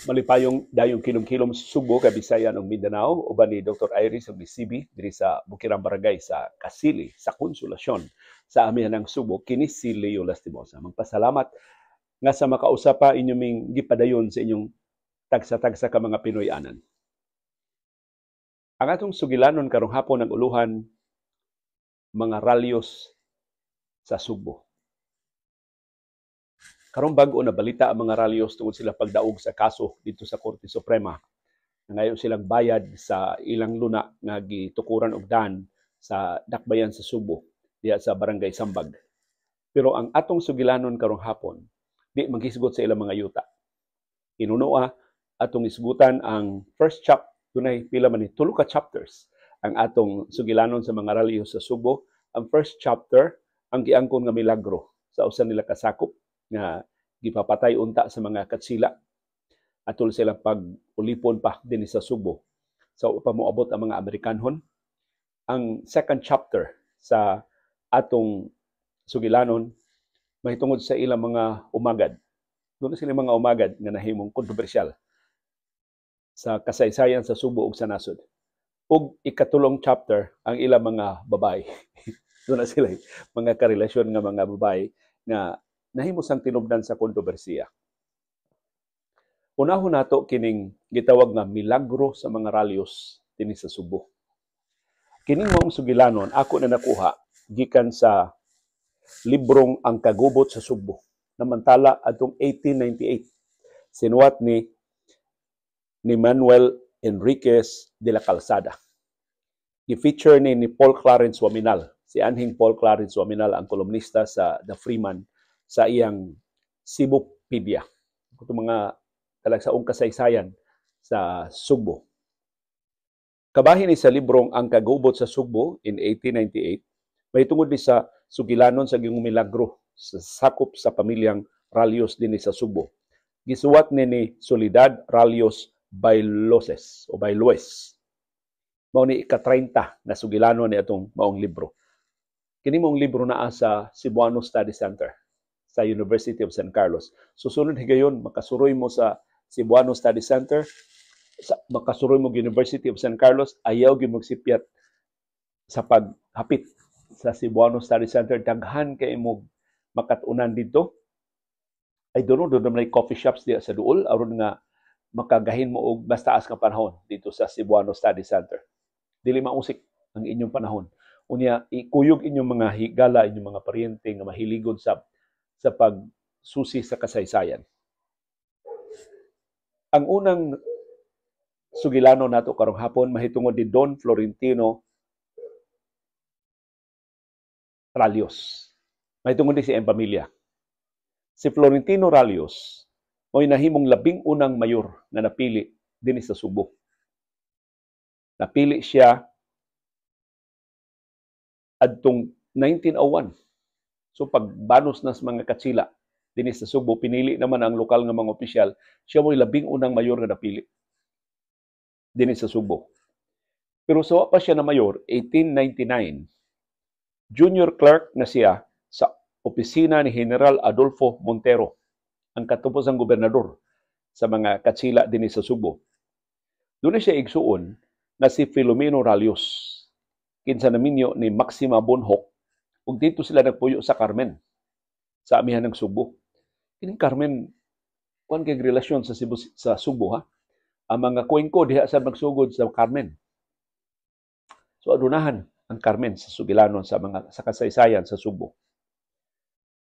Malipayong dayong kilom-kilom sa Subo, Kabisayan ug Mindanao uban ni Dr. Iris ug ni CB diri sa Bukirang Barangay sa Kasili sa Konsolasyon sa amihanang Subo. Kini si Leo Lastimosa. Magpasalamat nga sa makausa pa inyong ming gipadayon sa inyong tagsa-tagsa ka mga Pinoy-anan. Ang atong sugilanon karong hapon ang uluhan, mga ralyos sa Subo. Karong bag-o na balita ang mga ralyos tungod sila pagdaog sa kaso dito sa Korte Suprema. Nangayo silang bayad sa ilang luna nga gitukuran og dan sa dakbayan sa Subo diha sa Barangay Sambag. Pero ang atong sugilanon karong hapon di maghisgot sa ilang mga yuta. Hinunoa atong isgutan ang first chap, dunay pila man ni, tulo ka chapters ang atong sugilanon sa mga ralyos sa Subo. Ang first chapter, ang giangkon nga milagro sa usa nila kasakop nga gipapatay unta sa mga katsila atol sila pag-ulipon pa dinhi sa Subo sa so, pa moabot ang mga Amerikanhon. Ang second chapter sa atong sugilanon mahitungod sa ilang mga umagad. Doon sila mga umagad nga nahimong kontrobersyal sa kasaysayan sa Subo ug sa nasod. Ug ikatulong chapter, ang ilang mga babae. Doon na sila mga karelasyon nga mga babae nga nahimo sang tinubdan sa kontrobersiya. Unahon nato kining gitawag nga milagro sa mga ralyos dinhi sa Subo. Kining maong sugilanon ako na nakuha gikan sa librong Ang Kagubot sa Subo namantala atong 1898, sinuwat ni Manuel Enriquez de la Calzada. Gi-feature ni Paul Clarence Waminal, si anhing Paul Clarence Waminal, ang kolumnista sa The Freeman, sa iyang Cebupedia. Ito mga talagsaong kasaysayan sa Sugbo. Kabahin ni sa librong Ang Kagubot sa Sugbo in 1898, may tungod ni sa sugilanon sa gingong milagro sa sakop sa pamilyang Ralios dinhi sa Sugbo. Gisuwat ni Soledad Ralios Bailoses o Bailoes. Mao ni ika-30 na sugilanon ni atong maong libro. Kini maong libro naa sa Cebuano Study Center sa University of San Carlos. Susunod higayon makasuroy mo sa Cebuano Study Center, sa, makasuroy mo University of San Carlos, ayaw gyud magsipyat sa paghapit sa Cebuano Study Center. Daghan kay mo makat-unan didto. Ay doon doon may coffee shops diya sa duol aron nga makagahin mo og mas taas nga panahon dito sa Cebuano Study Center. Dili mausik ang inyong panahon. Unya ikuyog inyong mga higala, inyong mga paryente nga mahiligon sa pagsusi sa kasaysayan. Ang unang sugilano nato karong hapon mahitungod ni Don Florentino Ralios. Mahitungod ni si iyang pamilya. Si Florentino Ralios mo'y nahimong labing unang mayor nga napili dinhi sa Subo. Napili siya adtong 1901. So pagbanos na sa mga katsila dinhi sa Subo, pinili naman ang lokal nga mga opisyal, siya mo'y labing unang mayor nga napili dinhi sa Subo. Pero sa wa pa siya na mayor, 1899, junior clerk na siya sa opisina ni General Adolfo Montero, ang katapusang gobernador sa mga katsila dinhi sa Subo. Doon na siya igsuon na si Filomeno Ralios, kinsa naminyo ni Maxima Bonhoc, ug dito sila nagpuyo sa Carmen, sa amihan ng Subo. Kining Carmen, kuan kay relasyon sa Cebu, sa Subo ha. Ang mga Cuenco diha sa magsugod sa Carmen. So adunahan ang Carmen sa sugilanon sa mga sa kasaysayan sa Subo.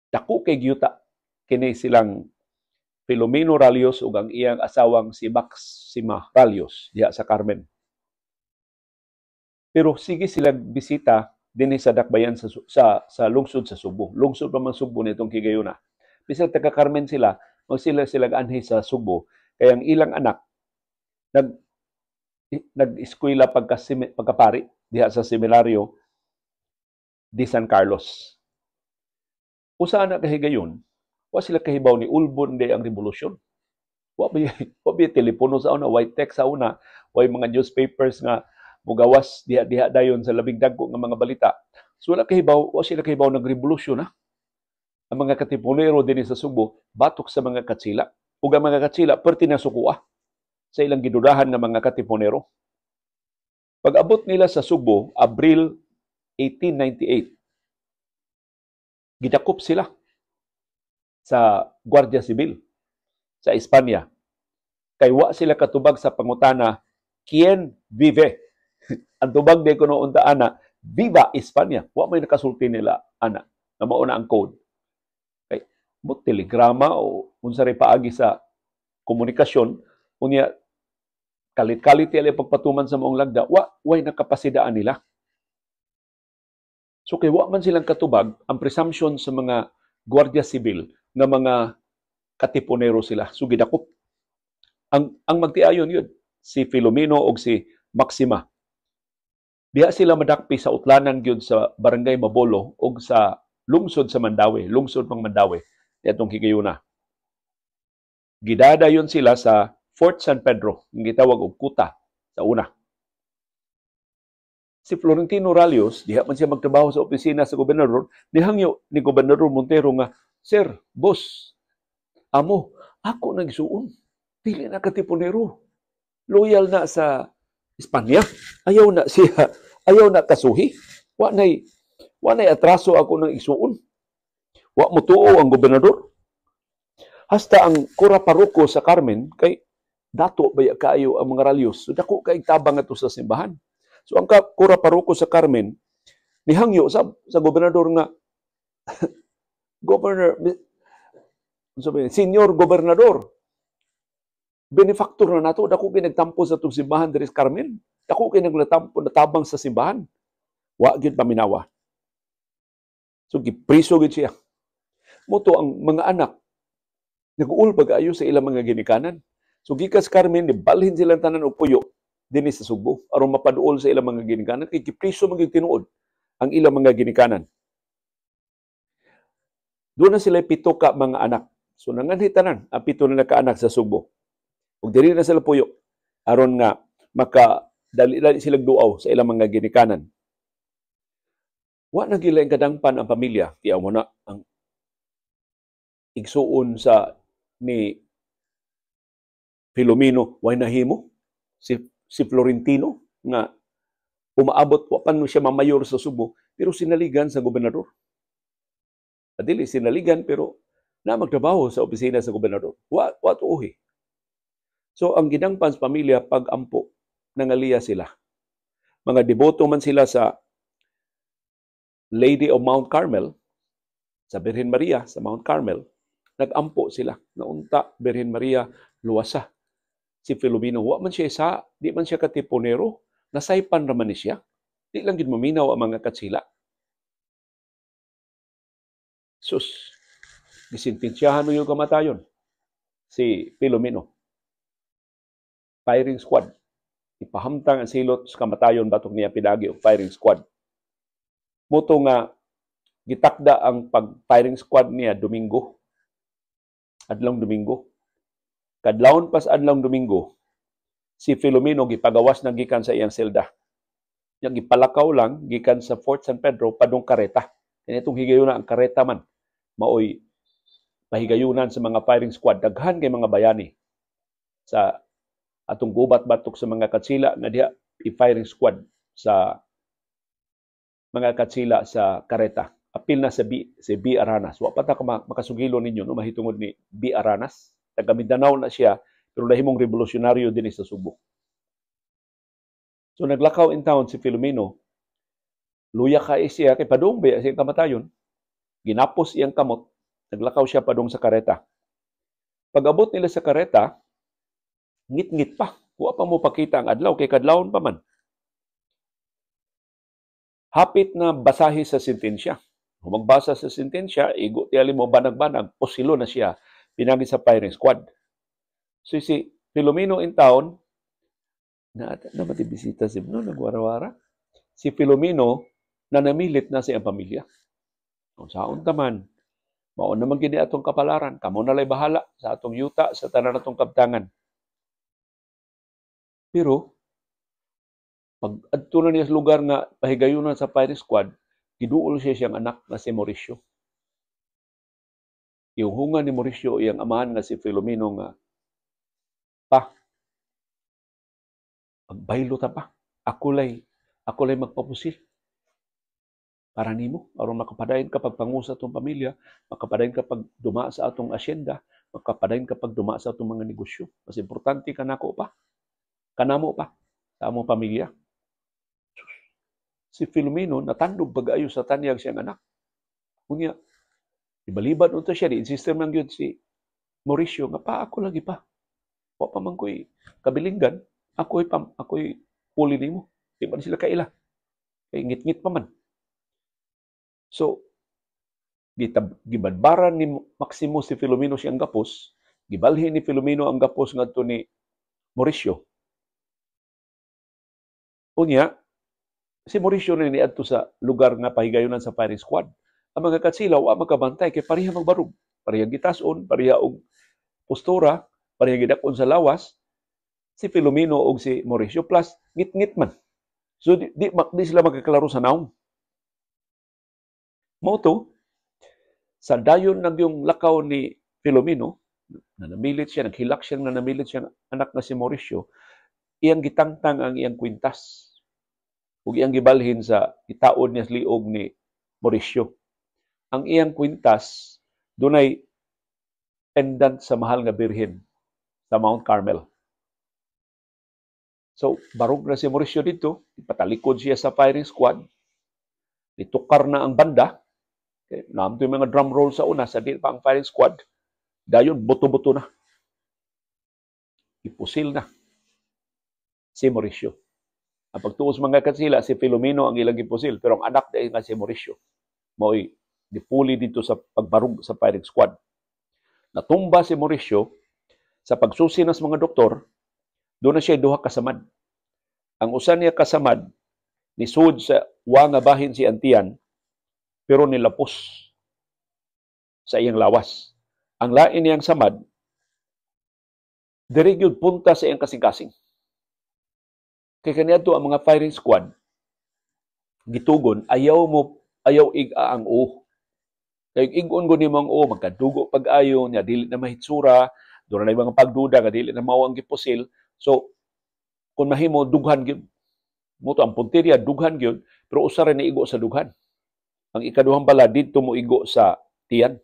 Dako kay giyuta kini silang Filomeno Ralios ug ang iyang asawang si Maxima Ralios diha sa Carmen. Pero sige sila bisita dinhi sa dakbayan sa lungsod sa Subo. Lungsod pa man Subo nitong higayuna. Bisan taga Carmen sila, magsila sila anhi sa Subo kay ang ilang anak nag-eskwela pagkapari diha sa seminaryo di San Carlos. Usa na kahigayon, wa sila kahibaw ni ulbon di ang revolusyon. Wa ba telepono sa una, way text sa una, way mga newspapers nga mugawas diha diha dayon sa labing dagko nga mga balita. So wala kahibaw, wa sila kahibaw nagrevolusyon na. Ang mga katipunero dinhi sa Subo batok sa mga katsila. Ug ang mga katsila perti na sukua sa ilang gidudahan nga mga katipunero. Pag-abot nila sa Sugbo, Abril 1898, gidakop sila sa Guardia Civil sa Espanya. Kay wa sila katubag sa pangutana, "Quien vive?" Ang tubag di kuno unta ana, "Viva España." Wa may nakasulti nila ana na mao na ang code. Kay mo telegrama o unsa ray paagi sa komunikasyon, unya kalit-kalit ti pagpatuman sa maong lagda, wa way nakapasidaan nila. So kay wa man silang katubag, ang presumption sa mga Guardia Civil nga mga katipunero sila. So gidakop. Ang magtiayon yun, si Filomeno og si Maxima. Diha sila madakpi sa utlanan gyud sa Barangay Mabolo og sa lungsod sa Mandaue, lungsod pang Mandaue, diatong higayuna. Gidada yun sila sa Fort San Pedro, ang gitawag og Kuta sa una. Si Florentino Ralios, diha man siya magtrabaho sa opisina sa gobernador, nihangyo ni Gobernador Montero nga, "Sir, boss, amo, ako nagsuon. Dili na katipunero. Loyal na sa Espanya. Ayaw na siya, ayaw na kasuhi. Wa nay atraso ako ng isuon." Wa mo tuo ang gobernador. Hasta ang kura paroko sa Carmen, kay dato baya kaayo ang mga Ralios. So dako kay tabang ato sa simbahan. So ang kura paroko sa Carmen nihangyo sa gobernador nga, "Governor, sabi, Senyor Gobernador, benefactor na nato, dako kay nagtampo sa atong simbahan diri sa Carmen. Dako kay naglatampo natabang sa simbahan." Wa gyud paminawa. So gipriso gyud siya. Moto ang mga anak nag-uul pag-ayo sa ilang mga ginikanan. So gikas Carmen, balhin silang tanan og puyo dinhi sa Sugbo aron mapaduol sa ilang mga ginikanan kay gipriso man gyud tinuod ang ilang mga ginikanan. Doon na sila 7 ka mga anak. So nanganhi tanan ang 7 na kaanak sa Sugbo. Ug diri na sila puyo aron nga maka dali-dali silang duaw sa ilang mga ginikanan. Wa na gila ang kadangpan ang pamilya. Tiyaw mo na ang igsuon sa ni Filomeno way nahimo si Florentino nga umaabot wa pa no siya mamayor sa Sugbo pero sinaligan sa gobernador. Dili sinaligan pero na magtrabaho sa opisina sa gobernador. Wa tuohi. So ang gidangpan sa pamilya pag-ampo nangaliya sila. Mga deboto man sila sa Lady of Mount Carmel, sa Birhen Maria sa Mount Carmel, nag-ampo sila. Naunta Birhen Maria luwasa si Filomeno. Wa man siya isa, di man siya katipunero, nasaypan raman ni siya. Di lang gid maminaw ang mga katsila. Sus, gisintensyahan mo yung kamatayon si Filomeno. Firing squad. Ipahamtang ang silot sa kamatayon batok niya pidagi og firing squad. Moto nga gitakda ang pag-firing squad niya Domingo. Adlong Domingo. Kadlawon pas adlong Domingo, si Filomeno gipagawas na gikan sa iyang selda. Yang gipalakaw lang gikan sa Fort San Pedro padung kareta. Kaya itong higayuna ang kareta man maoy pahigayunan sa mga firing squad. Daghan kay mga bayani sa atong gubat batok sa mga katsila nga diha i-firing squad sa mga katsila sa kareta. Apil na sa B, si B. Aranas. Wa pa ta makasugilo ninyo no mahitungod ni B. Aranas. Taga Mindanao na siya pero nahimong revolusyonaryo din sa Sugbo. So naglakaw in town si Filomeno. Luya ka siya kay padung ba siya kamatayon. Ginapos iyang kamot. Naglakaw siya padung sa kareta. Pag-abot nila sa kareta, ngit-ngit pa. Wa pa mo pakita ang adlaw kay kadlawon pa man. Hapit na basahi sa sentensya. Kung magbasa sa sentensya, igo tiyali mo banag-banag, posilo na siya pinagi sa firing squad. So si Filomeno in town, na matibisita si no, nagwarawara. Si Filomeno na namilit na sa iyang pamilya. Kung saon taman, mao naman gini atong kapalaran, kamo na lay bahala sa atong yuta, sa tanan atong kabtangan. Pero pag adto na niya sa lugar nga pahigayunan sa firing squad, giduol siya siyang anak na si Mauricio. Ihunga ni Mauricio iyang amahan nga si Filomeno nga, "Pa, magbaylo ta pa. Ako lay magpapusil para nimo aron makapadayon ka pagpangu sa atong pamilya, makapadayon ka pagduma sa atong asyenda, makapadayon ka pagduma sa atong mga negosyo. Mas importante ka nako pa, kanamo pa, sa among pamilya." Si Filomeno natandog pag-ayo sa tanyag siyang anak. Unya, ibalibad unta siya, di insist man gyud si Mauricio nga, "Pa, ako lagi pa. Wa pa man ko'y kabilinggan, ako'y puli nimo." Di ba sila kaila? Kay ngit-ngit pa man. So, gibadbaran ni Maximo si Filomeno siyang gapos, gibalhin ni Filomeno ang gapos ngadto ni Mauricio. Unya, si Mauricio na niadto sa lugar nga pahigayonan sa firing squad. Ang mga katsila wa makabantay kay pareha magbarog. Pareha gitason, pareha og postura, pareha gidak-on sa lawas si Filomeno og si Mauricio, plus ngit-ngit man. So di sila magkaklaro sa naong. Mao to, sa dayon ng yung lakaw ni Filomeno, nanamilit siya, naghilak siya, nanamilit siya anak na si Mauricio, iyang gitangtang ang iyang kwintas ug iyang gibalhin sa itaod niya sa liog ni Mauricio. Ang iyang kwintas dunay pendant sa Mahal nga Birhen sa Mount Carmel. So, barog na si Mauricio dito, ipatalikod siya sa firing squad, itukar na ang banda, okay, naamto yung mga drum roll sa una, sa di pa ang firing squad, dayon buto-buto na. Ipusil na si Mauricio. Ang pagtuos mga katsila, si Filomeno ang ilang gipusil, pero ang anak dahil nga si Mauricio, mao'y dipuli dito sa pagbarug sa firing squad. Natumba si Mauricio sa pagsusi ng mga doktor, doon na siya duha kasamad. Ang usa niya kasamad, nisud sa wa nga bahin si Antian, pero nilapos sa iyang lawas. Ang lain niyang samad, diri gyud punta sa iyang kasing-kasing. Kay kaniadto ang mga firing squad, gitugon, ayaw ig-a ang o. Kay ig-on gud nimo ang o, magkadugo pag-ayo, niya dili na mahitsura, doon na mga pagduda nga dili na mao ang gipusil. So, kung mahimo, dughan gyud. Mo to ang punteriya, dughan gyud, pero usa ra ni igo sa dughan. Ang ikaduhang bala didto mo igo sa tiyan.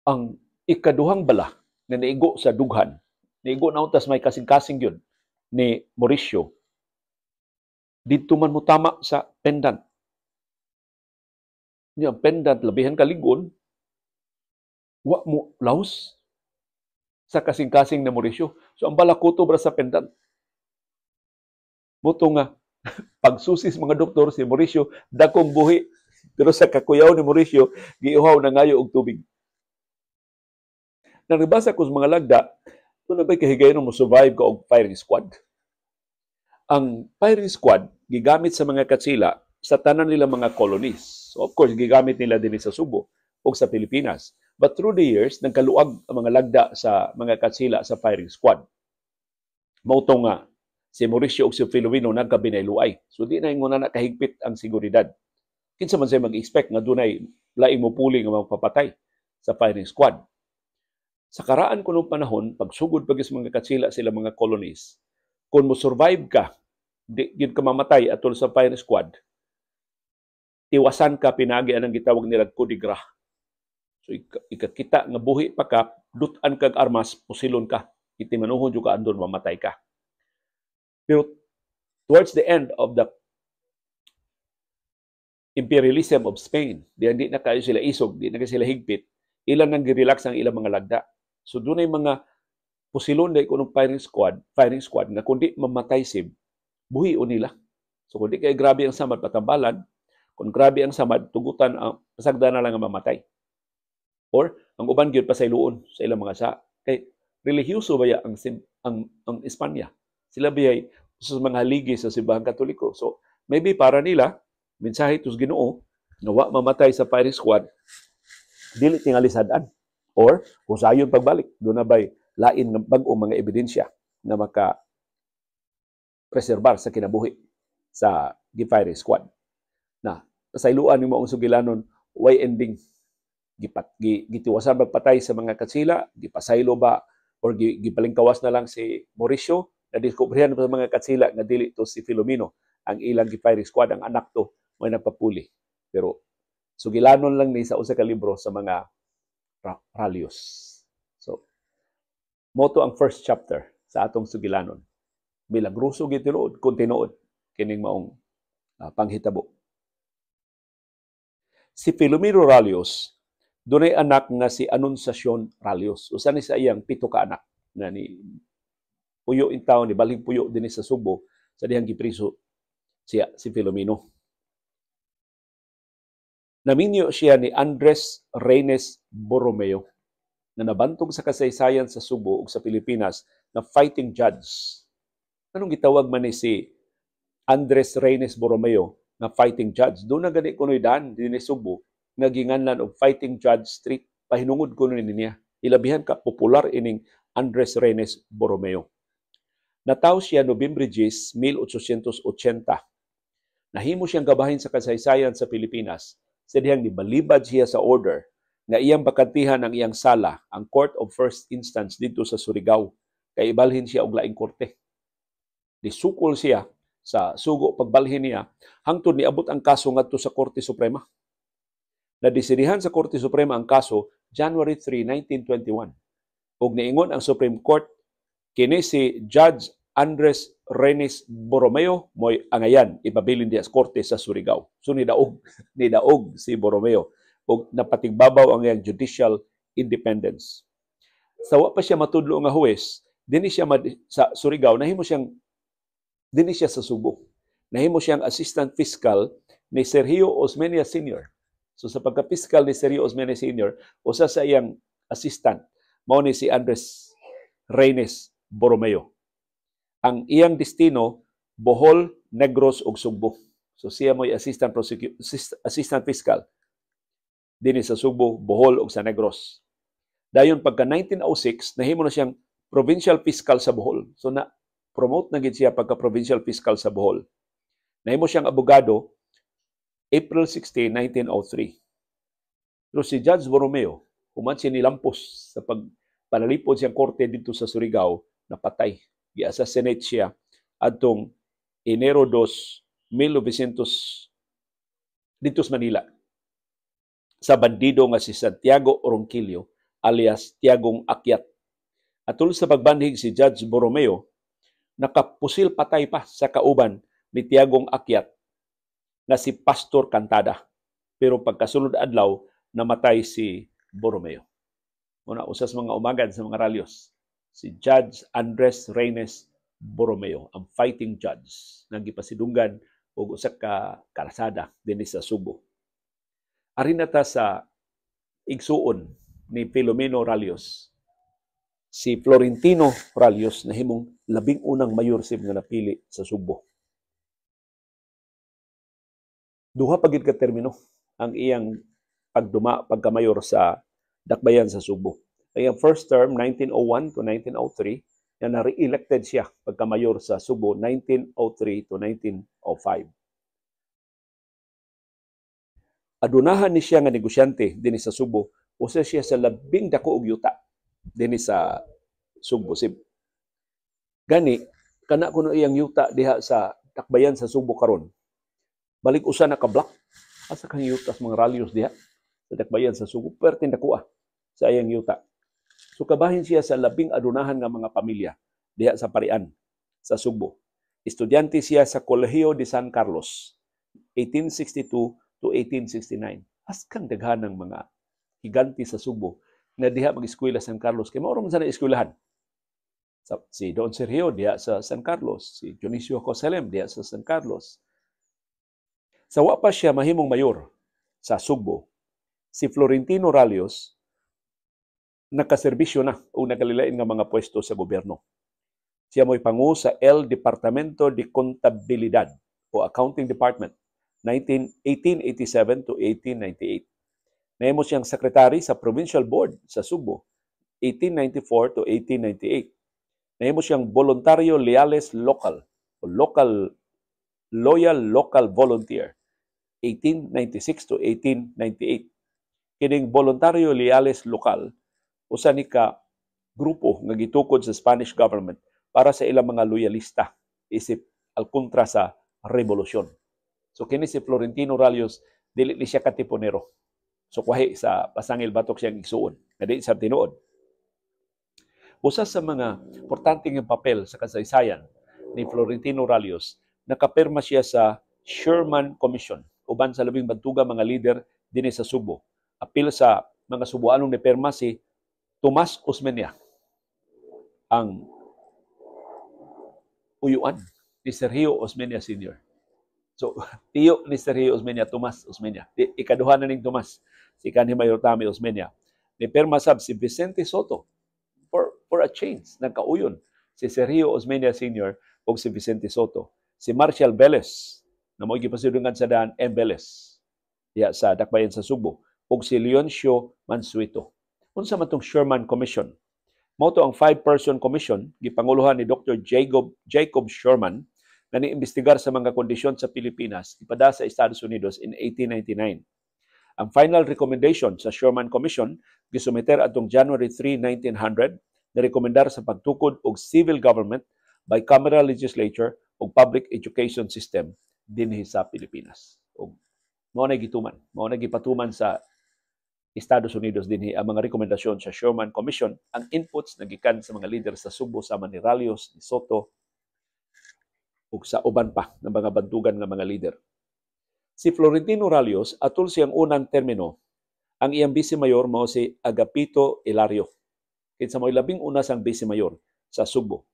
Ang ikaduhang bala nga naigo sa dughan, naigo na untas may kasing-kasing gyud ni Mauricio, didto man mo tama sa pendant. Niya pendant labihan kaligon, wa mo laos sa kasing-kasing ni Mauricio. So ang bala kutob ra sa pendant. Buto nga pagsusis mga doktor si Mauricio dakong buhi, pero sa kakuyaw ni Mauricio giuhaw na ngayo og tubig. Naribasa ko sa mga lagda, doon na ba'y kahigayon mo survive ka og firing squad? Ang firing squad gigamit sa mga katsila sa tanan nila mga colonies. So of course, gigamit nila din sa Subo o sa Pilipinas. But through the years, nagkaluag ang mga lagda sa mga katsila sa firing squad. Mao to nga, si Mauricio ug si Filomeno nagkabinayluay. So di na ingon na kahigpit ang seguridad. Kinsa man say mag-expect nga dunay laing mopuli nga magpapatay sa firing squad. Sa karaan ko nung panahon, pagsugod pag mga katsila sila mga colonies, kung mo survive ka, di gid ka mamatay atol sa firing squad, tiwasan ka pinagi anang gitawag nila coup de grace. So ikakita nga buhi pa ka, dutan kag armas, pusilon ka, itimanuhon jud ka andon mamatay ka. Pero towards the end of the imperialism of Spain, di na kayo sila isog, di na kayo sila higpit, ilan nang girelax ang ilang mga lagda. So dunay mga pusilon dai kunong firing squad nga kundi mamatay sib, buhi o nila. So kung di kay grabe ang samad patambalan, kung grabe ang samad tugutan ang pasagdan na lang ang mamatay. Or ang uban gyud pasayloon sa ilang mga sa kay relihiyoso baya ang Espanya. Sila biyay sa mga haligi sa Simbahang Katoliko. So maybe para nila mensahe tos Ginoo nga wa mamatay sa firing squad, dili tingali sad-an or husayon pagbalik, doon na bay lain nga bag-o mga ebidensya na maka preserbar sa kinabuhi sa gi-firing squad. Na pasayloan nimo ang sugilanon, way ending. Gitiwasan magpatay sa mga katsila, gipasaylo ba or gipalingkawas na lang si Mauricio? Nadiskubrihan pa sa mga katsila nga dili to si Filomeno ang ilang gi-firing squad, ang anak to may nagpapuli. Pero sugilanon lang ni sa usa ka libro sa mga Ralios. So, mao to ang first chapter sa atong sugilanon. Milagroso gyud tinuod kung tinuod kining maong panghitabo. Si Filomeno Ralios dunay anak nga si Anunciacion Ralios. Usa ni sa iyang pito ka anak na ni puyo in town, ni balhig puyo dinhi sa Sugbo sa dihang gipriso siya si Filomeno. Naminyo siya ni Andres Reynes Borromeo na nabantog sa kasaysayan sa Subo ug sa Pilipinas na fighting judge. Anong gitawag man ni si Andres Reynes Borromeo na fighting judge? Duna gani kuno'y daan dinhi Subo nga ginganlan og Fighting Judge Street pahinungod kuno niya. Ilabihan ka popular ining Andres Reynes Borromeo. Nataw siya Nobyembre 10, 1880. Nahimo siyang gabahin sa kasaysayan sa Pilipinas sa dihang nibalibad siya sa order nga iyang bakantihan ang iyang sala, ang Court of First Instance didto sa Surigao, kay ibalhin siya og laing korte. Disukol siya sa sugo pagbalhin niya hangtod niabot ang kaso ngadto sa Korte Suprema. Nadesidihan sa Korte Suprema ang kaso January 3, 1921. Ug niingon ang Supreme Court, kini si Judge Andres Reynes Borromeo mo'y angayan ipabilin diha sa korte sa Surigao. So nidaog nidaog si Borromeo ug napatigbabaw ang iyang judicial independence. Sa wa pa siya matudlo nga huwes dinhi siya sa Surigao, nahimo siyang dinhi siya sa Subo. Nahimo siyang assistant fiscal ni Sergio Osmeña Sr. So sa pagka-fiscal ni Sergio Osmeña Sr., usa sa iyang assistant mao ni si Andres Reynes Borromeo. Ang iyang destino, Bohol, Negros ug Sugbo. So siya mo'y assistant fiscal dinhi sa Sugbo, Bohol ug sa Negros. Dayon pagka 1906 nahimo na siyang provincial fiscal sa Bohol. So na promote na gid siya pagka provincial fiscal sa Bohol. Nahimo siyang abogado April 16, 1903. Pero si Judge Borromeo, human siya nilampos sa pagpanalipod siyang korte didto sa Surigao, napatay. Gi-assassinate siya adtong Enero 2, 1900 didto sa Manila sa bandido nga si Santiago Ronquillo alias Tiagong Akyat. Atol sa pagbanhig si Judge Borromeo, nakapusil patay pa sa kauban ni Tiagong Akyat na si Pastor Cantada. Pero pagkasunod adlaw, namatay si Borromeo. Una, usas mga umagad sa mga Ralios, si Judge Andres Reynes Borromeo, ang fighting judge nga gipasidunggan og usa ka kalsada dinhi sa Subo. Ari na ta sa igsuon ni Filomeno Ralios. Si Florentino Ralios nahimong labing unang mayor sib nga napili sa Subo. Duha pa gid ka termino ang iyang pagduma pagkamayor sa dakbayan sa Subo. Ang iyang first term 1901 to 1903, nga na-re-elected siya pagkamayor sa Subo 1903 to 1905. Adunahan ni siya nga negosyante dinhi sa Subo, usa siya sa labing dako og yuta dinhi sa Subo. Si gani kana kuno iyang yuta diha sa dakbayan sa Subo karon. Balik usa na ka block. Asa kang yuta sa mga Ralios diha sa dakbayan sa Subo, perting dakoa sa iyang yuta. So kabahin siya sa labing adunahan nga mga pamilya diha sa Parian sa Sugbo. Estudyante siya sa Colegio de San Carlos 1862 to 1869. Askang daghan ng mga higanti sa Sugbo na diha mag-eskwela San Carlos kay mao ra man sa eskwelahan. Si Don Sergio diha sa San Carlos, si Dionisio Coselem diha sa San Carlos. Sa wa pa siya mahimong mayor sa Sugbo, si Florentino Ralios nakaserbisyo na o nagkalilain nga mga pwesto sa gobyerno. Siya mo'y pangu sa El Departamento de Contabilidad o Accounting Department 1887 to 1898. Nahimo siyang sekretary sa Provincial Board sa Sugbo 1894 to 1898. Nahimo siyang Voluntario Leales Local o local loyal local volunteer, 1896 to 1898. Kining Voluntario Leales Local usa ni ka grupo nga gitukod sa Spanish government para sa ilang mga loyalista isip al kontra sa revolusyon. So kini si Florentino Ralios, dili ni siya katipunero. So kwahi sa pasangil batok siyang igsuon nga di sa tinuod. Usa sa mga importante nga papel sa kasaysayan ni Florentino Ralios, nakapirma siya sa Sherman Commission uban sa labing bantuga mga lider dinhi sa Subo. Apil sa mga Subuanong nipirma si Tomas Osmeña, ang uyuan ni Sergio Osmeña Sr. So, tiyo ni Sergio Osmeña, Tomas Osmeña. Ikaduha na ning Tomas, si kanhi Mayor Tommy Osmeña. Nipirma sab si Vicente Sotto for a change. Nagkauyon si Sergio Osmeña Sr. ug si Vicente Sotto. Si Marcial Velez, na mo'y gipasidungan sa daan M. Velez, diya sa Dakbayan sa Subo, ug si Leoncio Mansueto. Unsa man tong Sherman Commission? Mao to ang five-person commission gipanguluhan ni Dr. Jacob Sherman nga niimbestigar sa mga kondisyon sa Pilipinas ipada sa Estados Unidos in 1899. Ang final recommendation sa Sherman Commission gisumeter atong January 3, 1900, nirekomendar sa pagtukod og civil government, bicameral legislature ug public education system dinhi sa Pilipinas. Ug mao na gituman, mao na gipatuman sa Estados Unidos dinhi ang mga rekomendasyon sa Sherman Commission. Ang inputs nagikan sa mga leader sa Subo sama ni Ralios, ni Sotto ug sa uban pa ng mga bantugan nga mga leader. Si Florentino Ralios, atol siyang unang termino, ang iyang vice mayor mao si Agapito Hilario. Kinsa mo'y labing una sang vice mayor sa Subo.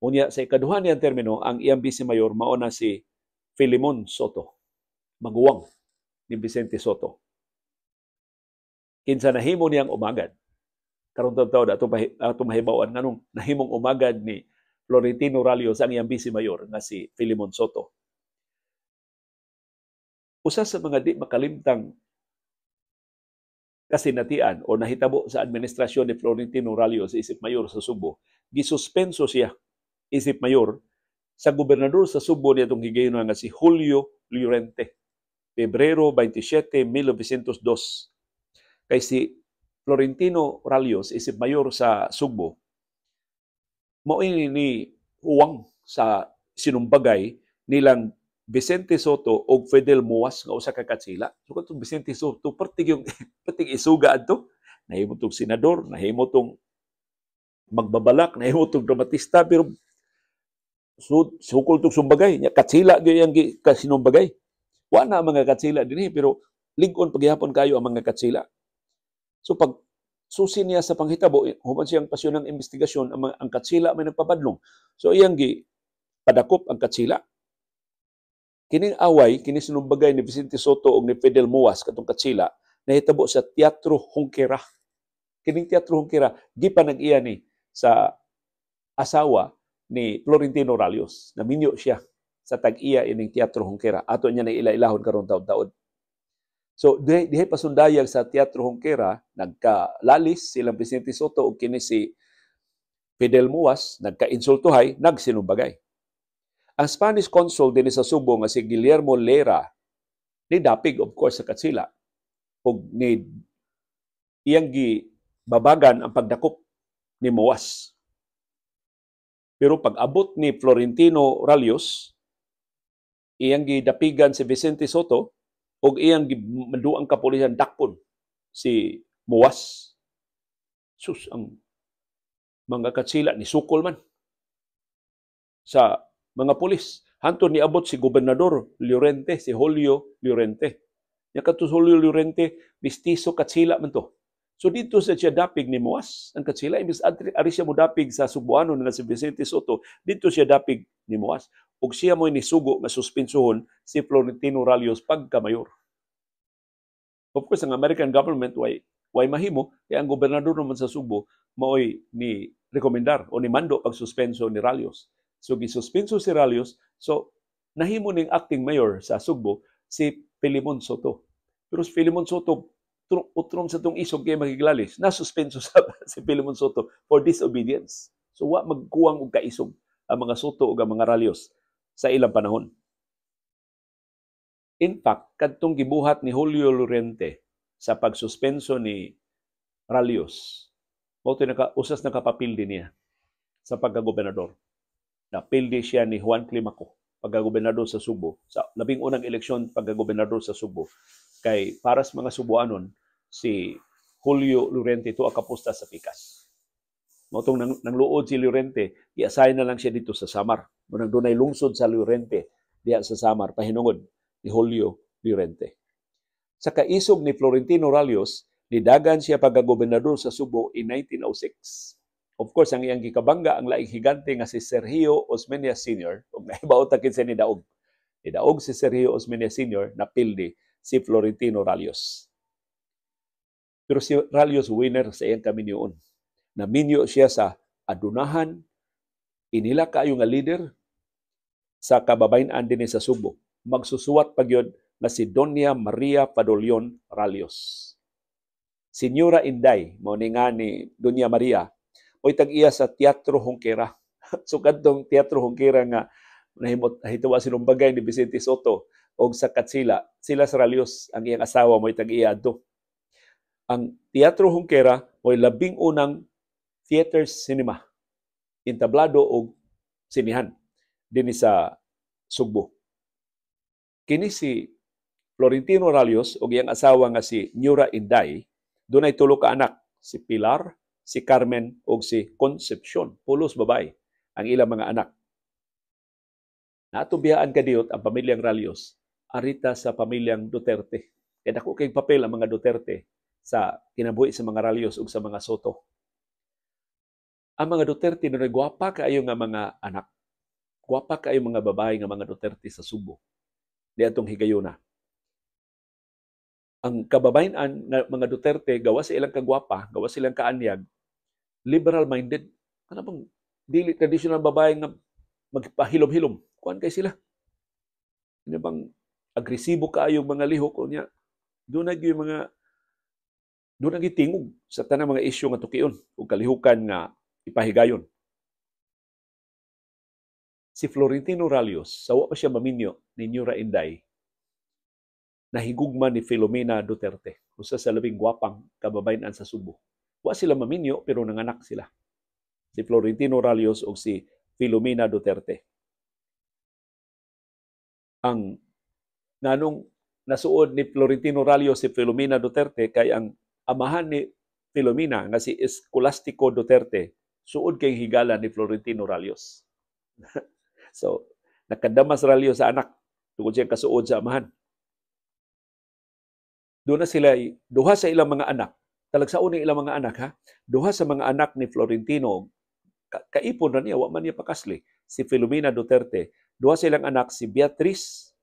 Unya sa ikaduha niyang termino, ang iyang vice mayor mao na si Filemon Sotto, maguwang ni Vicente Sotto. Kinsa nahimo niyang umagad. Karon taon ato mahibaw-an nganong nahimong umagad ni Florentino Ralios ang iyang vice mayor nga si Filemon Sotto. Usa sa mga di makalimtang kasinatian o nahitabo sa administrasyon ni Florentino Ralios isip mayor sa Subo, gisuspenso siya isip mayor sa gobernador sa Subo niadtong higayon nga si Julio Llorente, Pebrero 27, 1902. Kay si Florentino Ralios isip mayor sa Sugbo, mao ni huwang sa sinumbagay nilang Vicente Sotto og Fidel Muas nga usa ka katsila. So katong Vicente Sotto, pertig yung pertig isuga adto. Nahimo tong senador, nahimo tong magbabalak, nahimo tong dramatista, pero sukol tong sumbagay. Nya katsila gyud yang kasinumbagay. Wa na ang mga katsila dinhi, pero lig-on paghihapon kayo ang mga katsila. So pag susi niya sa panghitabo, human siyang pasyon ng investigasyon, ang katsila may nagpapadlong. So iyang gi padakop ang katsila. Kining away, kini sinumbagay ni Vicente Sotto og ni Fidel Muas katong katsila, nahitabo sa Teatro Junquera. Kining Teatro Junquera gipanag-iya ni sa asawa ni Florentino Ralios. Naminyo siya sa tag-iya ining Teatro Junquera. Ato niya na ila-ilahon karon taon-taon. So dihay pasundayag sa Teatro Junquera, nagkalalis silang Vicente Sotto og kini si Fidel Muas, nagkainsultuhay, nagsinumbagay. Ang Spanish consul dinhi sa Subo nga si Guillermo Lera ni dapig, of course, sa katsila ug ni iyang gibabagan ang pagdakop ni Muas. Pero pag-abot ni Florentino Ralios, iyang gidapigan si Vicente Sotto ug iyang gimanduang kapulisan dakpon si Muas. Sus, ang mga katsila ni sukol man sa mga pulis. Hantod niabot si Gobernador Llorente, si Julio Llorente. Nya kadto Julio Llorente, mistiso katsila man to. So dito sa siya dapig ni Muas, ang katsila, imbis ari siya modapig sa Subuano nga si Vicente Sotto, dito siya dapig ni Muas. Ug siya mo'y nisugo nga suspensuhon si Florentino Ralios pagkamayor. Of course, ang American government way mahimo, kay ang gobernador naman sa Subo maoy ni rekomendar o ni mando pagsuspenso ni Ralios. So gisuspenso si Ralios, so nahimo ning acting mayor sa Sugbo si Filemon Sotto. Pero si Filemon Sotto, utrom sa tong isog kay makiglalis, nasuspenso sa si Filemon Sotto for disobedience. So wa magkuwang og kaisog ang mga Sotto ug ang mga Ralios. sa ilang panahon. In fact, kadtong gibuhat ni Julio Lorente sa pagsuspenso ni Ralios, mao to naka usas nakapapildi niya sa pagkagobernador. Napildi siya ni Juan Climaco pagkagobernador sa Subo sa labing unang eleksyon pagkagobernador sa Subo, kay para sa mga Subuanon si Julio Lorente tuwa kapusta sa pikas. Mao tong nangluod si Llorente, i-assign na lang siya dito sa Samar. Munang dunay lungsod sa Llorente diha sa Samar pahinungod ni Julio Llorente. Sa kaisog ni Florentino Ralios, nidagan siya pagkagobernador sa Subo in 1906. Of course, ang iyang gikabangga ang laing higante nga si Sergio Osmeña Sr. Ug nahibaw ta kinsa ni daog. Nidaog si Sergio Osmeña Sr., napildi si Florentino Ralios. Pero si Ralios, winner sa iyang kaminyoon. Naminyo siya sa adunahan, inila kaayo nga leader sa kababayen-an dinhi sa Subo. Magsusuwat pa gyud nga si Doña Maria Fadullon Ralios. Senyora Inday, mao ni nga ni Doña Maria, mo'y tag-iya sa Teatro Junquera. So kadtong Teatro Junquera nga nahimot nahituwa sinumbagay ni Vicente Sotto og sa Katsila, sila sa Ralios, ang iyang asawa, mo'y tag-iya adto. Ang Teatro Junquera mo'y labing unang theater cinema entablado og sinihan dinhi sa Sugbo. Kini si Florentino Ralios og iyang asawa nga si Nura Inday, dunay tulo ka anak, si Pilar, si Carmen ug si Concepcion. Pulos babae ang ilang mga anak. Natubiyaan kadiyot ang pamilyang Ralios arita sa pamilyang Duterte. Kay dako kay papel ang mga Duterte sa kinabuhi sa mga Ralios ug sa mga Sotto. Ang mga Duterte dunay gwapa kaayo nga mga anak. Gwapa kaayo mga babae nga mga Duterte sa Subo niadtong higayuna. Ang kababayen-an nga mga Duterte, gawas sa ilang kagwapa, gawas silang kaanyag, liberal minded. Kana bang dili traditional babae nga magpahilom-hilom. Kuan kay sila. Ano bang agresibo kaayo mga lihok unya. Doon na mga doon na tingog sa tanang mga isyu nga tukion o kalihukan nga ipahigayon. Si Florentino Ralios, sa wa pa siya maminyo ni Nura Inday, nahigugma ni Filomena Duterte, usa sa labing gwapang kababayen-an sa Subo. Wa sila maminyo pero nanganak sila. Si Florentino Ralios ug si Filomena Duterte. Ang nganong nasuod ni Florentino Ralios si Filomena Duterte kay ang amahan ni Filomena nga si Escolastico Duterte suod kay higala ni Florentino Ralios. So, nakadamas Ralios sa anak tungod siya kasuod sa amahan. Doon na sila, duha sa ilang mga anak, talagsaon ni ilang mga anak ha, duha sa mga anak ni Florentino, kaipon na niya, wa man niya pakasli, si Filomena Duterte, duha sa ilang anak, si Beatriz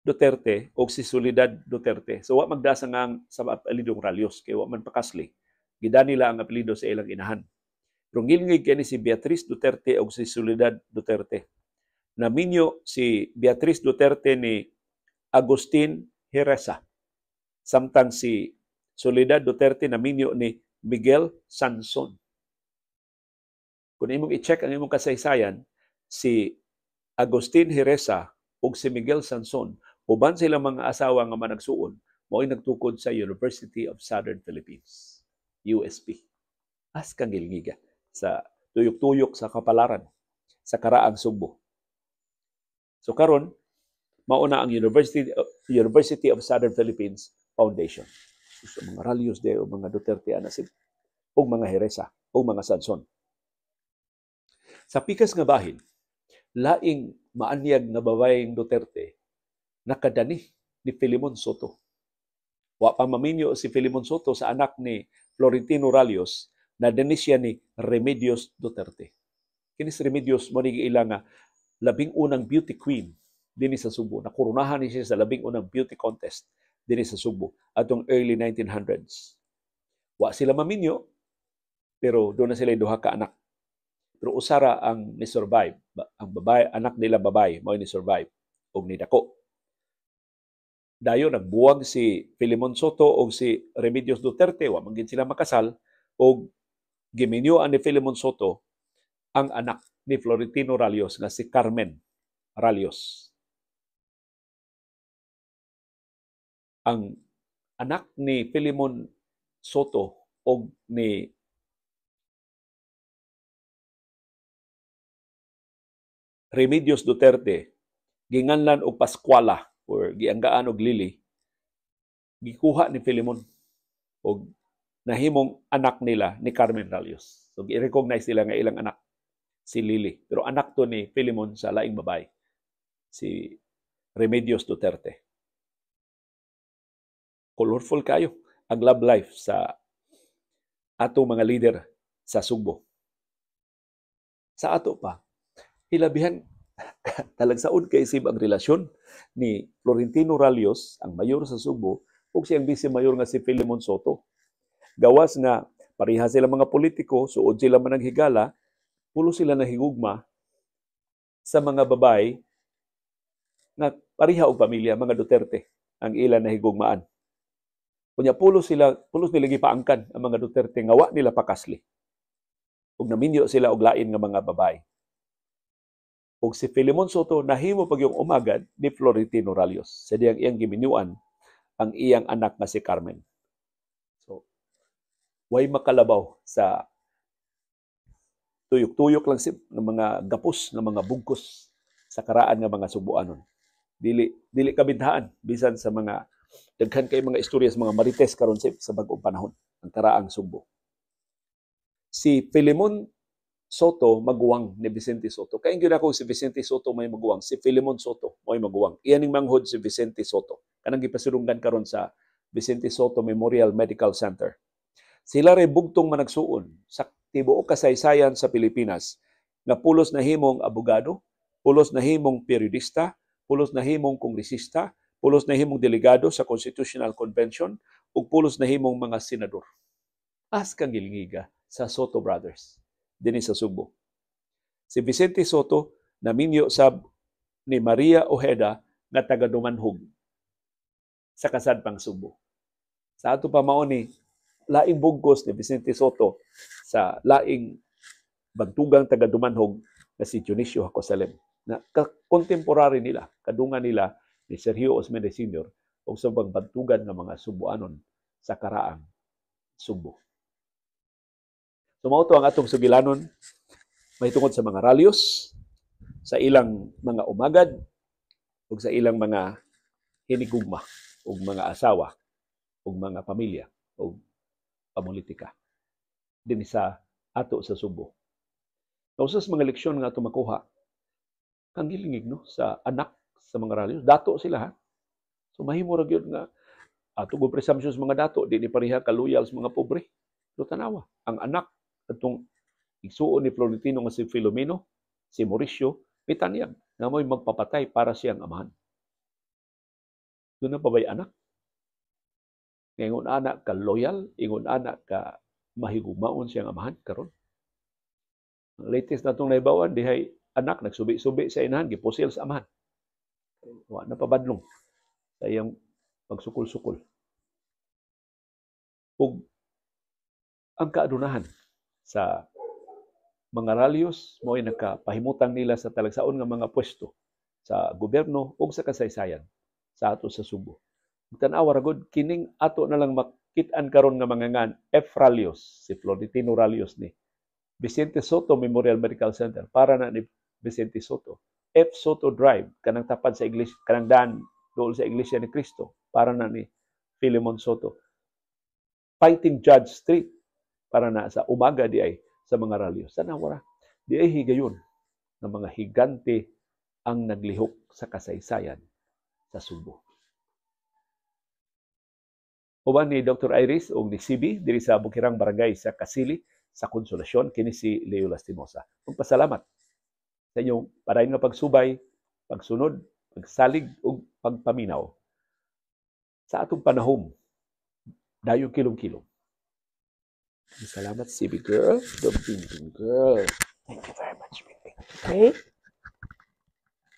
Duterte o si Soledad Duterte. So wa magdasa nga sa apelidong Ralios, kay wa man pakasli. Gida nila ang apelyido sa ilang inahan. Pero ngilngig kini si Beatriz Duterte o si Soledad Duterte. Naminyo si Beatriz Duterte ni Agustin Jereza. Samtang si Soledad Duterte naminyo ni Miguel Sanson. Kung imong i-check ang imong kasaysayan, si Agustin Jereza ug si Miguel Sanson, uban sila mga asawa nga managsuon, mao'y nagtukod sa University of Southern Philippines, USP. As kang gilngiga sa tuyok-tuyok sa kapalaran sa karaang Sugbo. So karon mauna ang University of Southern Philippines Foundation. So, mga Ralios de o mga Duterte ana sila ug mga Jereza ug mga Sanson. Sa pikas nga bahin, laing maanyag nga babaeng Duterte nakadani ni Filemon Sotto. Wa pa maminyo si Filemon Sotto sa anak ni Florentino Ralios, nadani siya ni Remedios Duterte. Kini si Remedios mo ni giila nga labing unang beauty queen dinhi sa Subo. Nakoronahan ni siya sa labing unang beauty contest dinhi sa Subo atong early 1900s. Wa sila maminyo pero doon na sila duha ka anak. Pero usara ang ni-survive, ang babae, anak nila babae mao ni survive og nidako. Dayon nagbuwag si Filemon Sotto og si Remedios Duterte, wa man gid sila makasal, og giminyoan ni Filemon Sotto ang anak ni Florentino Ralios nga si Carmen. Ralios. Ang anak ni Filemon Soto og ni Remedios Duterte, ginganlan og Pascuala or gianggaan og Lily, gikuha ni Filemon og nahimong anak nila ni Carmen Ralios. So gi-recognize nila nga ilang anak si Lily, pero anak to ni Filemon sa laing babae, si Remedios Duterte. Colorful kayo ang love life sa atong mga leader sa Sugbo. Sa ato pa, hilabihan talagsaon kay sib ang relasyon ni Florentino Ralios, ang mayor sa Sugbo, ug siyang vice mayor nga si Filemon Soto. Gawas nga pareha sila mga politiko, suod sila mananghigala, pulo sila nahigugma sa mga babae nga pareha og pamilya, mga Duterte ang ila nahigugmaan. Unya pulos sila, pulos nila gipaangkan ang mga Duterte nga wa nila pakasli. Ug naminyo sila og lain nga mga babae. Ug si Filemon Soto nahimo pag yung umagad ni Florentino Ralios sa diyang iyang giminyuan ang iyang anak nga si Carmen. So, way makalabaw sa tuyok-tuyok lang si ng mga gapos, ng mga bugkos sa karaan nga mga Subuanon. Dili dili kabintahan bisan sa mga daghan kay mga istorya sa mga marites karon sa bag-ong panahon ang karaang Sugbo. Si Filemon Soto maguwang ni Vicente Soto. Kaya gyud ako si Vicente Soto may maguwang, si Filemon Soto may maguwang. Iyan ning manghod si Vicente Soto. Kanang gipasurunggan karon sa Vicente Soto Memorial Medical Center. Sila ray bugtong managsuon sa tibuok kasaysayan sa Pilipinas nga pulos nahimong abogado, pulos nahimong periodista, pulos nahimong kongresista, pulos nahimong delegado sa Constitutional Convention ug pulos nahimong mga senador. As kang gilingiga sa Soto Brothers dinhi sa Sugbo. Si Vicente Soto naminyo sab ni Maria Ojeda nga taga Dumanhog sa kasadpang Sugbo. Sa ato pa mao ni laing bugkos ni Vicente Soto sa laing bantugang taga Dumanhog na si Dionisio Jacosalem na contemporary nila, kadungan nila ni Sergio Osmeña Sr. ug sa ubang bantugan nga mga Subuanon sa karaang Sugbo. So mao to ang atong sugilanon mahitungod sa mga Ralios, sa ilang mga umagad ug sa ilang mga hinigugma ug mga asawa ug mga pamilya ug pamulitika dinhi sa ato sa Sugbo. Usa sa mga leksyon nga ato makuha kang gilingig no sa anak sa mga Ralios, dato sila ha. So mahimo ra gyud nga ato go presumption sa mga dato di ni pareha ka loyal sa mga pobre. So tanawa ang anak atong igsuon ni Florentino nga si Filomeno, si Mauricio, mitanyag nga mo'y magpapatay para siyang amahan. Doon na pa ba'y anak? Ingon anak ka loyal, ingon anak ka mahigumaon siyang amahan karon. Ang latest na itong naibawan, dihay anak nagsubi-subi sa inahan, gipusil sa amahan. Wa na pabadlong sa iyang pagsukol-sukol. Ug ang kaadunahan sa mga Ralios mo'y nakapahimutang nila sa talagsaon nga mga pwesto sa gobyerno ug sa kasaysayan sa ato sa Sugbo. Tan-awa ra gud kining ato na lang makit-an karon nga mga ngan F. Ralios, si Florentino Ralios ni Vicente Soto Memorial Medical Center para na ni Vicente Soto. F. Soto Drive kanang tapad sa iglesia, kanang daan dool sa Iglesia ni Cristo para na ni Filemon Soto. Fighting Judge Street para na sa umaga di ay sa mga Ralios. Sana wala. Di ay higayon ng mga higante ang naglihok sa kasaysayan sa Sugbo. Uban ni Dr. Iris o ni CB diri sa Bukirang Barangay sa Kasili sa Konsolasyon, kini si Leo Lastimosa. Magpasalamat sa inyong padayon nga pagsubay, pagsunod, pagsalig ug pagpaminaw sa atong panahom dayon kilom-kilom. Salamat, CB girl, the Bingbing girl. Thank you very much, Bingbing. Okay?